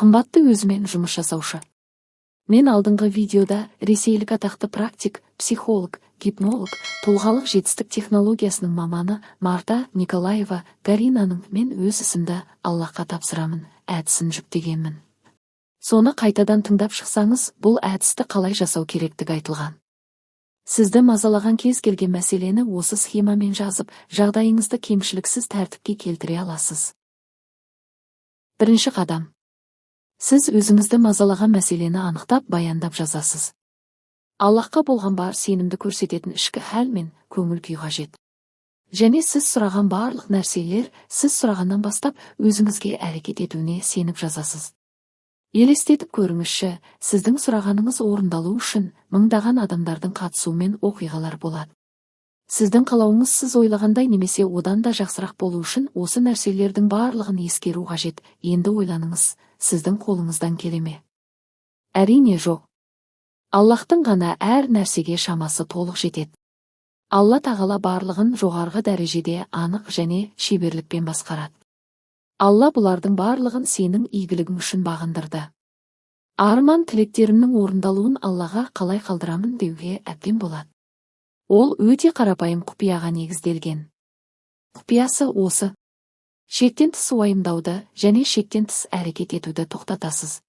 Қымбатты өзімен жұмыс жасаушы. Мен алдыңғы видеода ресейлік атақты практик, психолог, гипнолог, тұлғалық жетістік технологиясының маманы Марта Николаева Гаринаның «Мен өз ісімді Аллахқа тапсырамын» әдісін жүктегенмін. Соны қайтадан тыңдап шықсаңыз, бұл әдісті қалай жасау керектігі айтылған. Сізді мазалаған кез келген мәселені осы схемамен жазып, жағдайыңызды кемшіліксіз тәртіпке келтіре аласыз. Бірінші қадам. Сіз өзіңізді мазалаған мәселені анықтап, баяндап жазасыз. Аллахқа болған бар сенімді көрсететін ішкі хәл мен көңіл күй қажет. Және сіз сұраған барлық нәрселер сіз сұрағаннан бастап өзіңізге әрекет етуіне сеніп жазасыз. Елестетіп көріңізші, сіздің сұрағаныңыз орындалу үшін мыңдаған адамдардың қатысуымен оқиғалар болады. Сіздің қалауыңыз сіз ойлағандай немесе одан да жақсырақ болу үшін осы нәрселердің барлығын ескеру қажет. Енді ойланыңыз, сіздің қолыңыздан келе ме? Әрине, жоқ. Аллахтың ғана әр нәрсеге шамасы толық жетеді. Алла тағала барлығын жоғарғы дәрежеде анық және шеберлікпен басқарады. Алла бұлардың барлығын сенің игілігің үшін бағындырды. Арман тілектерімнің орындалуын Аллаға қалай қалдырамын деуге әбден болады. Ол өте қарапайым құпияға негізделген. Құпиясы осы. Шектен тыс уайымдауды және шектен тыс әрекет етуді тоқтатасыз.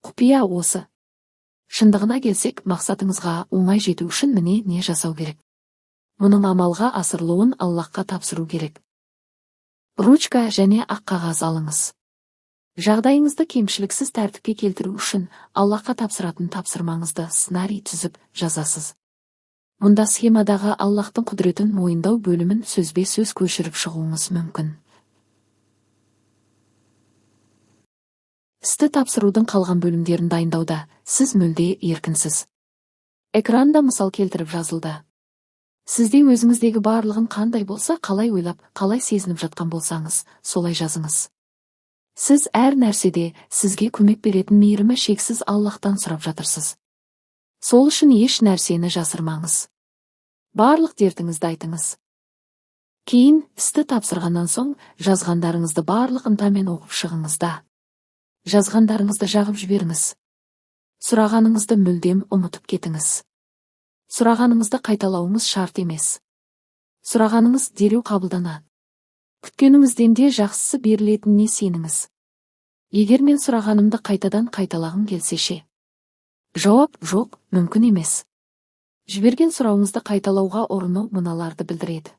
Құпия осы. Шындығына келсек, мақсатыңызға оңай жету үшін міне не жасау керек. Мұның амалға асырылуын Аллахқа тапсыру керек. Ручка және ақ қағаз алыңыз. Жағдайыңызды кемшіліксіз тәртіпке келтіру үшін Аллахқа тапсыратын тапсырмаңызды сценарий түзіп жазасыз. Мұнда схемадағы Аллахтың құдіретін мойындау бөлімін сөзбе-сөз көшіріп шығуыңыз мүмкін. Істі тапсырудың қалған бөлімдерін дайындауда сіз мүлде еркінсіз. Экранда мысал келтіріп жазылды. Сізде өзіңіздегі барлығын қандай болса, қалай ойлап, қалай сезініп жатқан болсаңыз, солай жазыңыз. Сіз әр нәрседе сізге көмек беретін мейірімі шексіз Аллахтан сұрап жатырсыз. Сол үшін еш нәрсені жасырмаңыз. Барлық дертіңізді айтыңыз. Кейін істі тапсырғаннан соң жазғандарыңызды барлық ынтамен оқып шығыңыз да. Жазғандарыңызды жағып жіберіңіз. Сұрағаныңызды мүлдем ұмытып кетіңіз. Сұрағаныңызды қайталауыңыз шарт емес. Сұрағаныңыз дереу қабылданады. Күткеніңізден де жақсысы берілетініне сеніңіз. Егер мен сұрағанымды қайтадан қайталағым келсе ше? Жауап жоқ, мүмкін емес. Жіберген сұрауыңызды қайталауға ұрыну мыналарды білдіреді.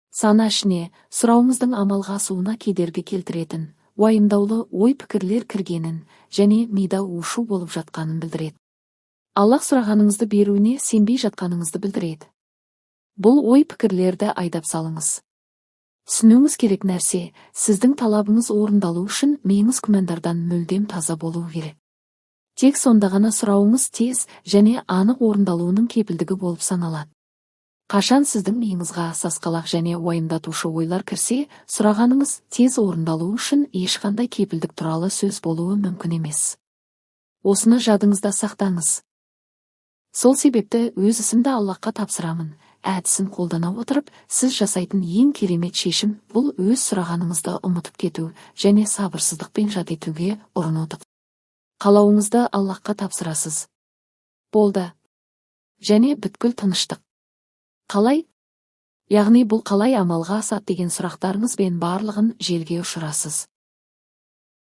Сана ішіне сұрауыңыздың амалға асуына кедергі келтіретін, уайымдаулы ой-пікірлер кіргенін және мида у-шу болып жатқанын білдіреді. Аллах сұрағаныңызды беруіне сенбей жатқаныңызды білдіреді. Бұл ой-пікірлерді айдап салыңыз. Түсінуіңіз керек нәрсе, сіздің талабыңыз орындалу үшін миыңыз күмәндардан мүлдем таза болуы керек. Тек сонда ғана сұрауыңыз тез және анық орындалуының кепілдігі болып саналады. Қашан сіздің миыңызға сасқалақ және уайымдатушы ойлар кірсе, сұрағаныңыз тез орындалуы үшін ешқандай кепілдік туралы сөз болуы мүмкін емес. Осыны жадыңызда сақтаңыз. Сол себепті өз ісімді Аллахқа тапсырамын әдісін қолдана отырып, сіз жасайтын ең керемет шешім бұл өз сұрағаныңызды ұмытып кету және сабырсыздықпен жат етуге ұрынуды. Қалауыңызды Аллахқа тапсырасыз. Болды. Және бүткіл тыныштық. Қалай? Яғни бұл қалай амалға асады деген сұрақтарыңызбен барлығын желге ұшырасыз.